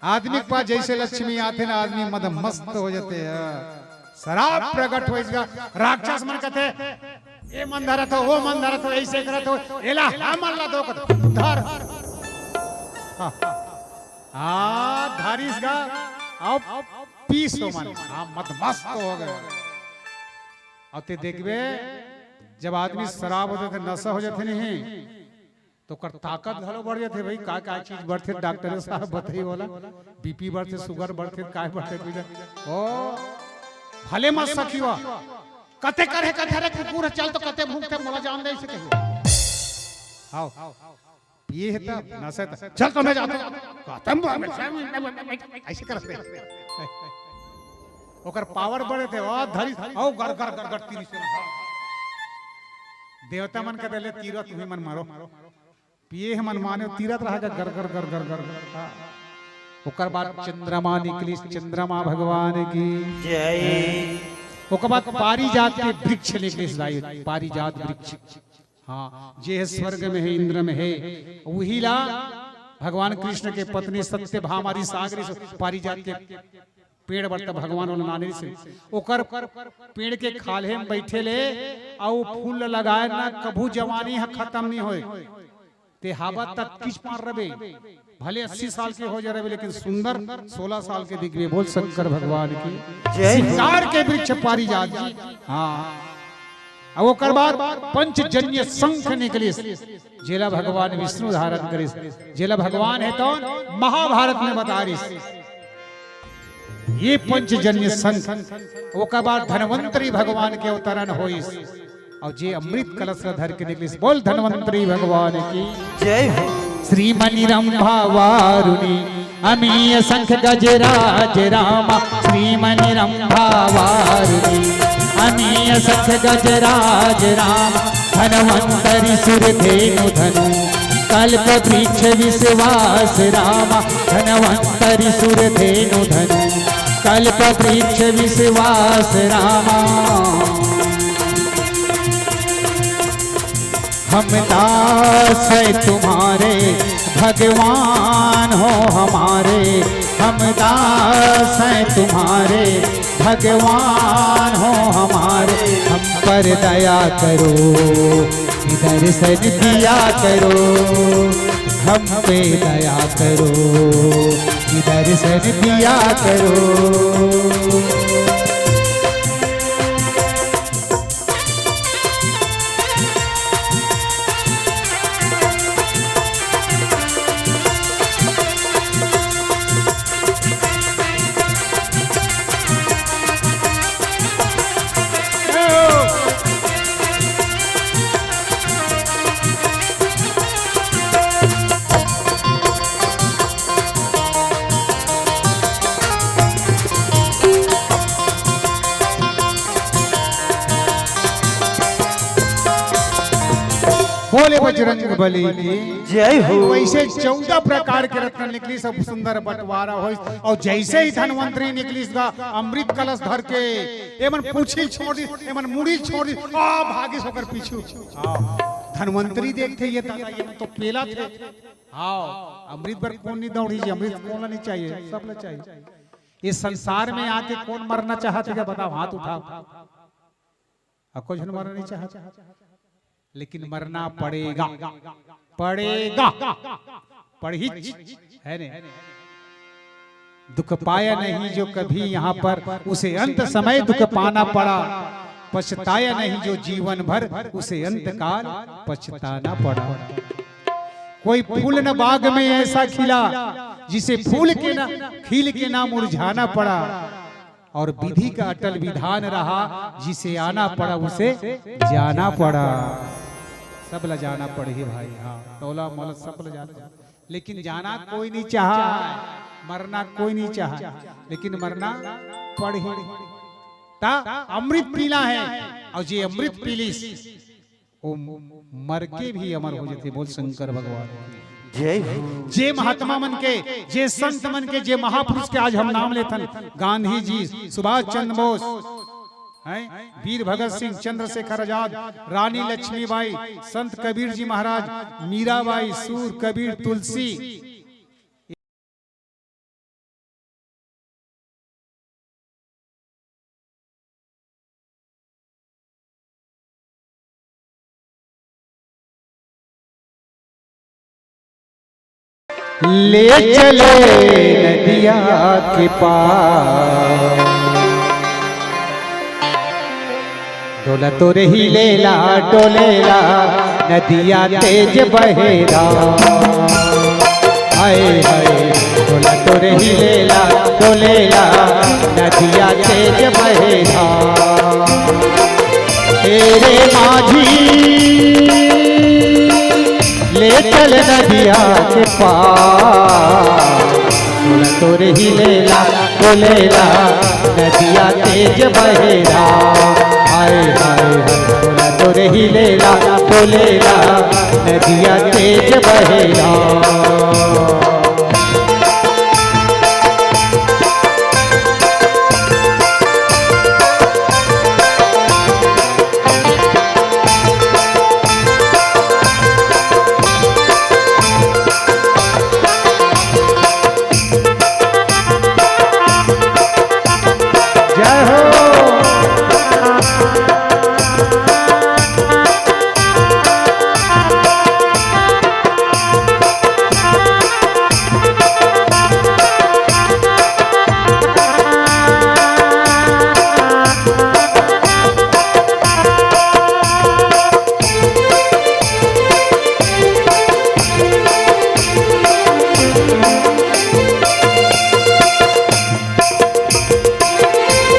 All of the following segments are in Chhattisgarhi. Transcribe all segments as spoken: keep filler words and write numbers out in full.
आदमी के पास जैसे लक्ष्मी आथे ना, आदमी मद मस्त हो जाथे। शराब प्रकट होइस गा, राक्षस मन कथे, "ए मन धरत हो, ओ मन धरत हो, ऐसे करत हो, एला हमन ला दो," कथे, "धर।" हाँ। हाँ, धरिस गा, अब पीस हो मन, हाँ, मद मस्त हो गे। अब ते देखबे, जब आदमी शराब हो जाथे, नशा हो जाथे नहीं, तो ओकर ताकत घलो बढ़ जाथे भाई। का का चीज बढ़थे, डॉक्टर साहब बताई वाला, बीपी बढ़थे, शुगर बढ़थे, काय बढ़थे, बुझे? ओ, भले मत सखिया, कते करे, कते रे कुकुर, चल तो कते भूख थे, मोला जान दे, इसे कहियो। आओ, पिए हे तब, नशे तब, चल तो मैं जाता हूँ। खत्म, ऐसे करते। ओकर पावर बढ़े थे, ओ धरी, ओ गर, गर, गर, गर, तीरी से। देवता मन के देले तीरत हुई मन मारो। पिए हे मन माने तीरत रहा गर, गर, गर, गर, गर, गर। हाँ। ओकर बाद चंद्रमा निकलिस, चंद्रमा भगवान की। जय। ओकर बाद पारिजात के वृक्ष निकलिस दाई, पारिजात वृक्ष। हाँ, जे हे स्वर्ग में हे, इंद्र में हे, वही ला भगवान कृष्ण के पत्नी सत्यभामा ऋषि आगरी से पारिजात के पेड़ बर त भगवान वाला नानी से ओकर पेड़ के खाल्हे में बैठे ले, अउ फूल ल लगाए ना, कभू जवानी ह खत्म नहीं होए। ते हाबा तक किच मार रबे, भले अस्सी साल के हो जा रहे, लेकिन सुंदर सोलह साल के दिखबे। बोल शंकर भगवान की। जय हो। सिंगार के वृक्ष पारिजात जी। हाँ। अब ओकर बाद पंचजन्य शंख निकलिस, जेला भगवान विष्णु धारण करिस, जेला भगवान हे तौन महाभारत में बतारिस। ये पंचजन्य शंख, ओकर बाद धन्वंतरी भगवान के अवतरण होइस। अउ जे अमृत कलश ला धर के निकलिस, बोल धन्वंतरी भगवान की। जय हो। श्रीमणि रंभा वारुणी अमीय शंख गजराज रामा, श्रीमणि रंभा वारुणी अमीय शंख गजराज रामा, धन्वंतरी सुर धेनु धनु कल्प वृक्ष विश्वास रामा, धन्वंतरी सुर धेनु धनु कल्प वृक्ष विश्वास रामा। हम दास हैं तुम्हारे, भगवान हो हमारे, हम दास हैं तुम्हारे, भगवान हो हमारे, हम पर दया करो, दर्शन दिया करो, हम पे दया करो, दर्शन दिया करो। बोले बजरंग बली की। जय हो। वैसे चौदह प्रकार के रत्न निकलिस, सब सुंदर बंटवारा होइस। अउ जैसे ही धन्वंतरी निकलिस गा अमृत कलश धर के, एमन पूछी छोड़ दिस, एमन मुड़ी छोड़ दिस, आ भागिस ओकर पीछू। हाँ, धन्वंतरी देखथे ये दादा, ये तो पेला थे। हाँ, अमृत बर कोन नहीं दौड़ी जी, अमृत कोन ला नहीं चाहिए, सब ला चाहिए। इस संसार में आके कोन मरना चाहत हे, बताओ, हाथ उठाओ। अउ कोई झन मरना नहीं चाहत, लेकिन मरना पड़ेगा, पड़ेगा, पड़ही, है ने? दुख पाया नहीं जो कभी यहाँ पर, उसे अंत समय दुख पाना पड़ा। पछताया नहीं जो जीवन भर, उसे अंत काल पछताना पड़ा। कोई फूल न बाग में ऐसा खिला, जिसे फूल के ना, खिल के ना मुरझाना पड़ा। और विधि का अटल विधान रहा, जिसे आना पड़ा उसे जाना पड़ा। सब ला जाना पड़ही भाई, हाँ, टोला मोहल्ला सब ला जाना, लेकिन जाना कोई नहीं चाहा, मरना कोई नहीं चाहा, लेकिन मरना पड़ही। ता अमृत पीला है, और जे अमृत पीलिस, वो मर के भी अमर हो जाथे। बोल शंकर भगवान की। जय हो। जे महात्मा मन के, जे संत मन के, जे महापुरुष के आज हम नाम लेथन, गांधी जी, सुभाष चंद्र बोस, हैं? वीर भगत सिंह, चंद्रशेखर आजाद, रानी लक्ष्मीबाई, संत कबीर जी महाराज, मीराबाई, सूर, कबीर, तुलसी। ले चले नदिया के पार। डोला तो रही लेला, डोलेला नदिया तेज बहेरा। हाय हाय, डोला तो रही लेला, डोलेला नदिया तेज बहेरा। तेरे माझी ले चल नदिया के पार। तोर ही लेला, ओ लेला, नदिया तेज बहेरा। हाय हाय हाय, तोर ही लेला, ओ लेला, नदिया तेज बहेरा। जय हो।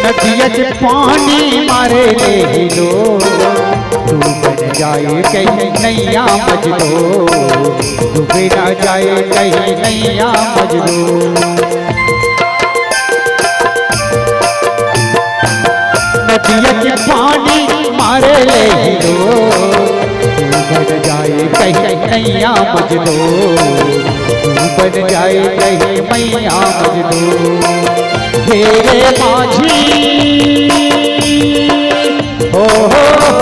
नदिया के पानी मारे ले हिलो, डूबे न जाए कहीं नैया मजलो, डूबे न जाए कहीं नैया मजलो। नदिया के पानी मारे ले हिलो, डूबे न जाए कहीं नैया मजलो, डूबे न जाए कहीं मैया मजलो। हे रे माझी, हो, हो, हो।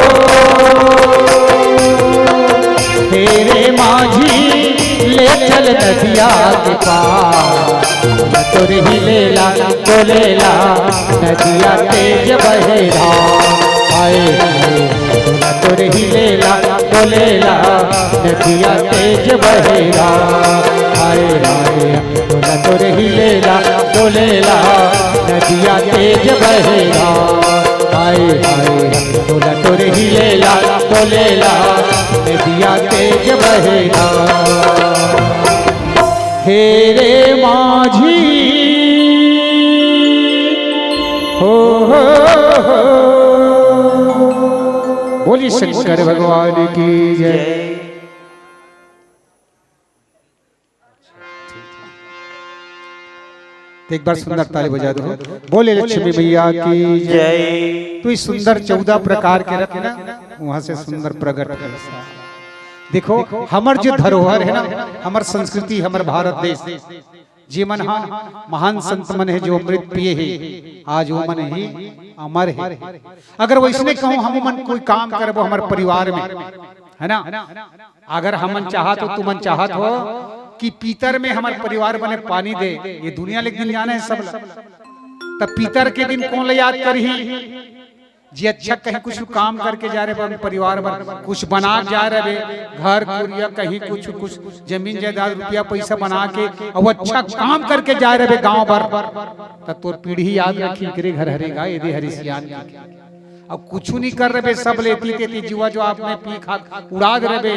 हे रे माझी, ले चल नदिया के पार। तोर ही लेला, ओ लेला, नदिया तेज बहेरा। हाय हाय, तोर ही लेला, ओ लेला, नदिया तेज बहेरा। हाय हाय, तोर ही लेला, ओ लेला, नदिया तेज बहेरा। हाय हाय, तोर ही लेला, ओ लेला, नदिया तेज बहेरा। हे रे माझी, हो, हो, हो। बोलिए शंकर भगवान की जय। तो एक बार सुंदर ताली बजा दो। बोले लक्ष्मी मैया की जय। तो इस सुंदर चौदह प्रकार के रत्न वहां से सुंदर प्रकट हुए। देखो, हमर जो धरोहर है ना, हमर संस्कृति, हमर भारत देश, जे मन हा महान संत मन है जो अमृत पिए है, आज वो मन ही अमर है। अगर वैसने कहूँ हम मन कोई काम करबो हमर परिवार में, है ना, अगर हमन चाहत हो, तुमन चाहत हो कि पीतर में हमर परिवार बने पानी दे, ये दुनिया ले एक दिन जाना है सब ला। तब पीतर के दिन कौन ला याद करही? जे अच्छा कहीं कुछ काम करके जा रहे बन परिवार बर, कुछ बना के जा रहे बे, घर कुरिया कहीं कुछ, कुछ जमीन जायदाद रुपया पैसा बना के, अब अच्छा काम करके जा रहे बे गांव बर, त तोर पीढ़ी याद रखी, एकरे घर हरे गा, एदे हरे सियान के। अब कुछ नहीं कर रहे बे, सब लेती तेती जुआ जो आपने पी खा उड़ा दे रहे बे,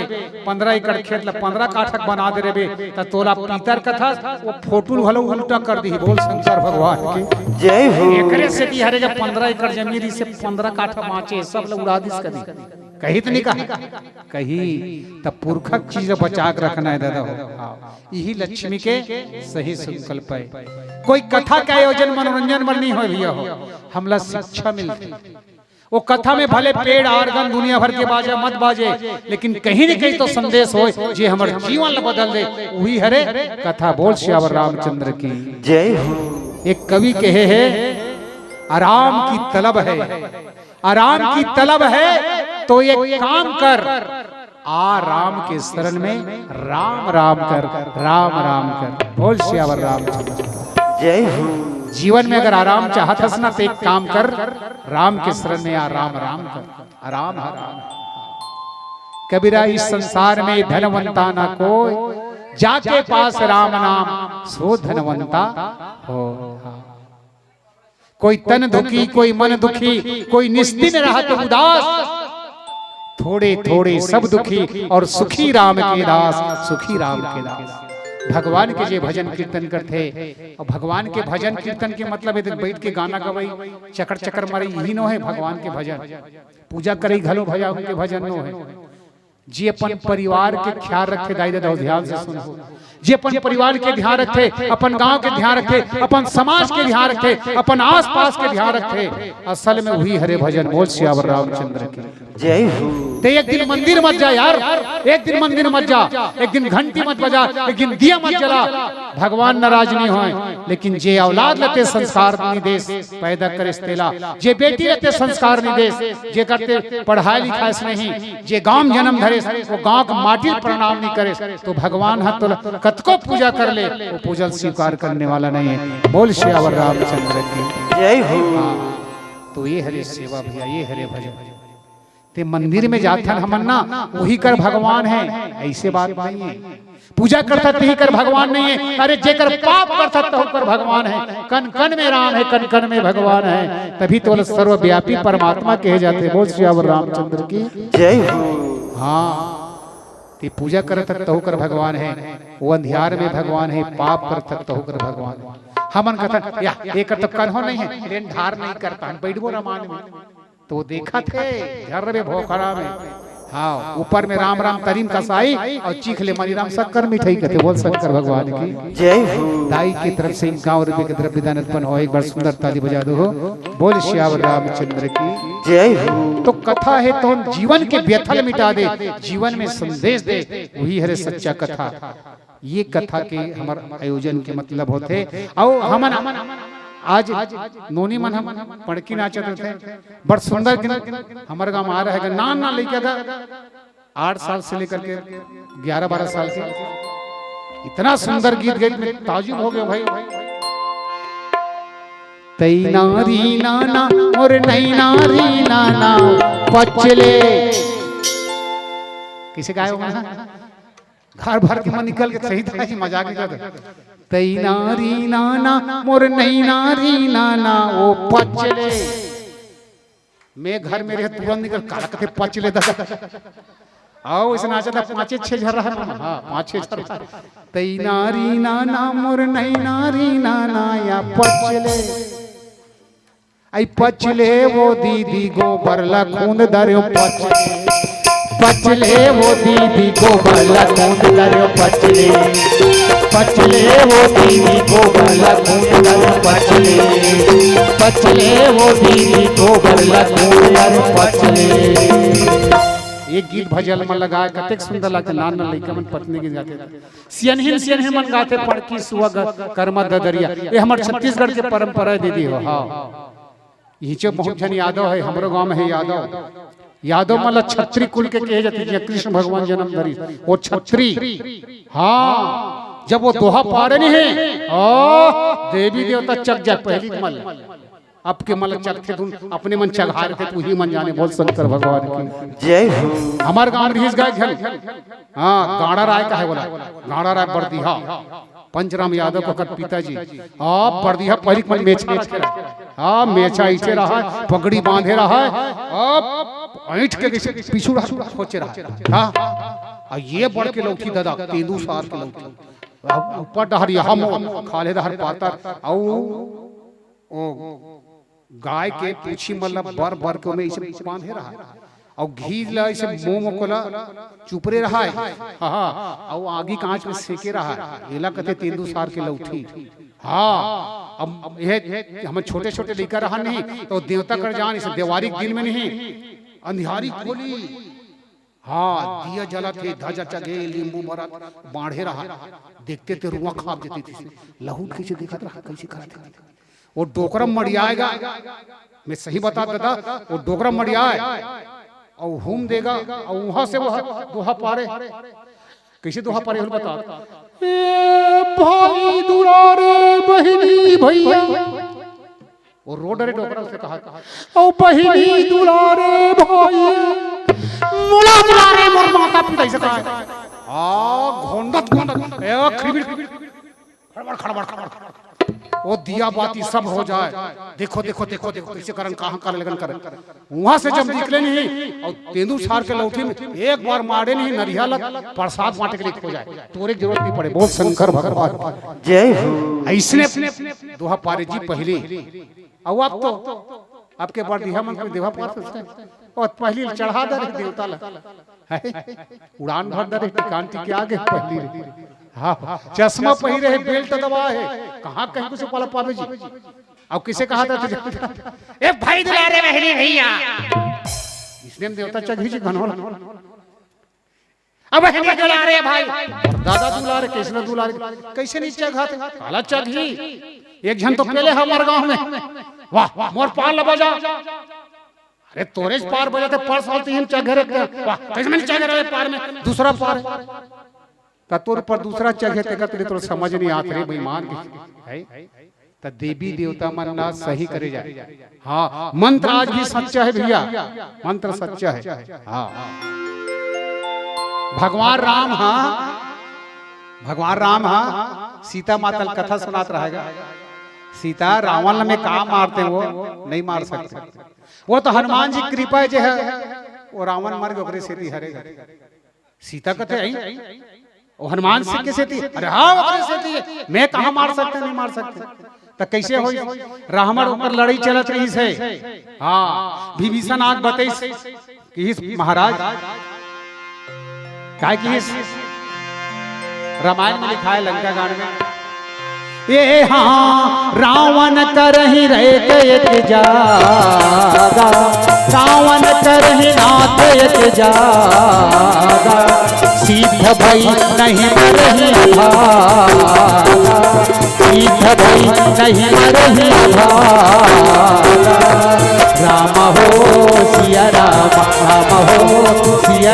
पंद्रह एकड़ खेत ला पंद्रह काठक बना दे रहे बे, त तोला पीतर कथा वो फोटो घलो उल्टा कर दी। बोल शंकर भगवान की जय हो। एकरे सेती हरे जब पंद्रह एकड़ जमीन रही से पंद्रह काठा बांचे, सब ला उड़ा दिस कदी। कही तो नहीं कहा, कही तब पुरखक चीज बचा के रखना है दादा हो। हाँ, यही लक्ष्मी के सही संकल्प है। कोई कथा के आयोजन मनोरंजन बर नहीं हो भैया हो, हमला शिक्षा मिलती। वो कथा में भले पेड़ आर्गन दुनिया भर के बाजा मत बाजे, लेकिन कहीं न कहीं तो संदेश होय जे हमर जीवन ला बदल दे, वही हरे कथा। बोल सियावर रामचंद्र की जय हो। एक कवि कहे है, आराम की तलब है, आराम की तलब है तो एक काम कर, आ राम के शरण में राम राम कर, राम राम कर। बोल सियावर रामचंद्र। जय हो। जीवन में अगर आराम चाहत हस ना तो एक काम कर, राम के शरण में आ राम राम कर। आराम है राम। कबीरा इस संसार में धनवंता ना कोई, जाके पास राम नाम सो धनवंता हो। कोई तन दुखी, कोई मन दुखी, कोई निस्दिन रहत उदास। थोड़े थोड़े सब दुखी और सुखी राम के दास, सुखी राम के दास। भगवान के जे भजन कीर्तन करथे और भगवान के भजन कीर्तन के मतलब है बैठ के गाना गवई, चकर चकर मारे, यही नो है भगवान के भजन। पूजा करई घलो भगवान के भजन नो है। जे अपन परिवार के ख्याल रखे, दाई ददा हो, ध्यान से सुनो। जे अपन परिवार के ध्यान रखे, अपन गांव के ध्यान रखे, अपन समाज के ध्यान रखे, अपन आसपास के ध्यान रखे, असल में वही हरे भजन। बोल सियावर रामचंद्र की। जय हो। ते एक दिन मंदिर मत जा यार, एक दिन मंदिर मत जा, एक दिन घंटी मत बजा, एक दिन दिया मत जला। भगवान नाराज नहीं होय, लेकिन जे औलाद ल ते संस्कार नहीं देस, पैदा करेस तेला, जे बेटी ल ते संस्कार नहीं देस, जेकर ते पढ़ाई लिखाइस नहीं, जे गांव जन्म धरेस, वो गांव के माटी ल प्रणाम नहीं करेस, तो भगवान ह तोला कतको पूजा कर ले, वो पूजा ल स्वीकार करने वाला नहीं है। बोल सियावर रामचंद्र की। जय हो। तो ये हरे सेवा भैया, ये हरे भजन। ते मंदिर में जाथन हमन ना, वही कर भगवान है, ऐसे बात नहीं है। पूजा करथस तिही कर भगवान नहीं है। अरे जेकर पाप करथस तहू कर भगवान है। कन कन में राम है, कन कन में भगवान है, तभी तो बोले सर्वव्यापी परमात्मा कहे जाथे। बोल सियावर रामचंद्र की। जय हो। हाँ, ते पूजा करथस तहू कर भगवान है, वो अंधियार में भगवान है, पाप करथस तहू कर भगवान है। हमन कथन या एकर तो कन्हो नहीं है, लेन ढार नहीं करता, हम बैठबो रामायण में। तो वो देखत हे घर में भोखड़ा में, हाँ, ऊपर में राम राम तरीम कसाई और चीख ले मनी राम शक्कर मिठाई कथे। बोल शंकर भगवान की। जय हो। दाई की तरफ से इक्यावन रुपए के द्रव्य दान अर्पण हो, एक बार सुंदर ताली बजा दो हो। बोल सियावर रामचंद्र की। जय हो। तो कथा है तो जीवन के व्यथा ल मिटा दे, जीवन में संदेश दे, वही हरे सच्चा कथा। ये कथा के हमर आयोजन के मतलब होथे। अउ हमन आज नोनी मन हम पड़की नाचत रथे, बड़ सुंदर गीत। हमर गांव आ रहे नान ना लइका था, आठ साल से लेकर के ग्यारह बारह साल के, इतना सुंदर गीत गए, मैं ताजुब हो गया भाई। तई नारी नाना मोर नई नारी नाना पचले, किसे गाए हो? घर भर के मन निकल के सही था जी, मजाक नहीं करता। तई नारी नाना मोर नई नारी नाना वो पचले। मैं घर में रहे तुरंत निकल काला कथे पचले दादा। आओ इसे नाचा था पाँचे छह झर रहा है। हाँ, पाँचे छह झर रहा। तई नारी नाना मोर नई नारी नाना या पचले। आई पचले वो दीदी गोबर ला खूंद दर्यो पचले। पचले वो दीदी गोबर ला खूंद दर्यो पचले। पचले वो दीदी गोबर ला खूंद दर्यो पचले। पचले वो दीदी गोबर ला खूंद दर्यो पचले। ये गीत भजन मन लगाए कतेक सुंदर लगथे। नान नान लइका मन पत्नी गीत गाथे, सियनहिन सियनहिन मन गाथे, पड़की सुआ ग-, करमा ददरिया। ये हमर छत्तीसगढ़ के परंपरा है दीदी हो। हाँ, इहिचे बहुत झन यादव है, हमरो गांव में है यादव। यादव मन ला छत्री कुल के कहे जाथे, जिहां कृष्ण भगवान जन्म धरिस, वो छत्री। हाँ, जब वो दोहा पारे नहीं है, ओ, देवी देवता चक जाए पहली मन ला। अब के मन ला चकथे धुन, अपने मन चघा रहे थे, तू ही मन जाने। बोल शंकर भगवान की। जय हो। हमार गांव में रिहिस गाय झन, हाँ, गाड़ा राय का है बोला, गाड़ा राय बरदीहा, पंचराम यादव का कर पिताजी। आप बरदीहा पहली मन मेछा, हाँ, मेछा ऐसे रहा है, पगड़ी बांधे रहा है, आप ऐंठ के जैसे पीछू रहा, खोचे रहा है। हाँ, और ये बड़ के लौठी दादा, तेंदू सार के लौठी। अब ऊपर डहर यहाँ मोर, खाले डहर पातर, अउ ओ गाय के पूछी मन ला बर बर के ओमे ऐसे बांधे रहा, अउ घी ला ऐसे मुंह में कोला चुपरे रहा है। हाँ, हाँ, अउ आगी कांच में सेके रहा है, एला कथे तेंदू सार के लौठी। हाँ, अब यह हम छोटे छोटे लइका रहा नहीं तो देवता कर जान इस देवारी के दिन में नहीं, अंधियारी खोली, हाँ, दिया जलत हे, धजा चघे, लींबू बरत, बांढ़े रहा। देखते ते रुआ खाब जती थी। लहुट कैसे देखत रहा, कैसे करत रहा। वो डोकरा मड़ियाएगा, मैं सही बता दादा, वो डोकरा मड़ियाए अउ हूम देगा, अउ वहां से वो दोहा पारे। कइसे दोहा पारे, बता। ए भाई दुलारे बहिनी भैया, वो रो डरे डोकरा, उसे कहा, "ओ बहिनी दुलारे भाई, मोला दुलारे मोर माता पिता," ऐसे कहा। आ घोंदत घोंदत, ए खिड़बिड़, खड़बड़ खड़बड़ खड़बड़, वो दिया बाती सब हो जाए। देखो देखो देखो देखो, कइसे करन, कहां कर लगन करन। वहां से जब निकले नहीं अउ तेंदू छार के लौटी में एक बार मारे नहीं, नरिया लग प्रसाद बांटे के लिए हो जाए, तोरे के जरूरत नहीं पड़े। बोल शंकर भगवान। जय हो। अइसने दोहा पारे जी पहले। अउ आप तो, आपके बार दिहा मन को देवा पार सोचते हैं। और पहली चढ़ा दे रहे देवता ला। है? उड़ान भर दे रहे, टिकान टिके आगे पहली रे। हाँ, चश्मा पहिरे हे, बेल्ट दबा हे, कहाँ कहीं कुछ पाला पावे जी। अब किसे कहा था तुझे? ए भाई दुलारे बहिनी भैया, इसने हम देवता चघी जी घनोला। अब बहिनी दुलारे भाई, दादा दुलारे, कृष्ण दुलारे, कइसे नहीं चघा थे? काला चघी। एक झन तो पहले हमारे गांव में, वाह, मोर पार ला बजा। अरे तोरे से पार बजा थे, पार साल तीन चघे रहे, वाह, कइसे मैंने चघे रहे पार में, दूसरा पार। त तोर पर दूसरा चघे तेकर तेरे तोर समझ नहीं आत रे बेईमान के, है? त देवी देवता मन ला सही करे जाए। हाँ, मंत्र आज भी सच्चा है भैया, मंत्र सच्चा है। हाँ, भगवान राम, हाँ, भगवान राम, हाँ, सीता माता ल कथा सुनात रहेगा। सीता, रावण ल मैं का मारते, वो नहीं मार सकते। वो तो हनुमान जी कृपा जे है, वो रावण मर गए, ओकरे सेती हरे गए। सीता कथे आई, वो हनुमान सिंह के सेती, अरे हाँ, ओकरे सेती है, मैं कहाँ मार सकते, नहीं मार सकते। त कइसे होई? रावण ऊपर लड़ाई चलत रहिस हे। हाँ, विभीषण आग बतइस कि इस महाराज, काय कि इस रामायण में लिखा है, लंका कांड में, ए हाँ, रावण करहि रहे एक जागा, रावण करहि नाथ एक जागा, सिद्ध भई नहीं मरहि अभागा, सिद्ध भई नहीं मरहि अभागा। राम हो सिया राम, राम हो सिया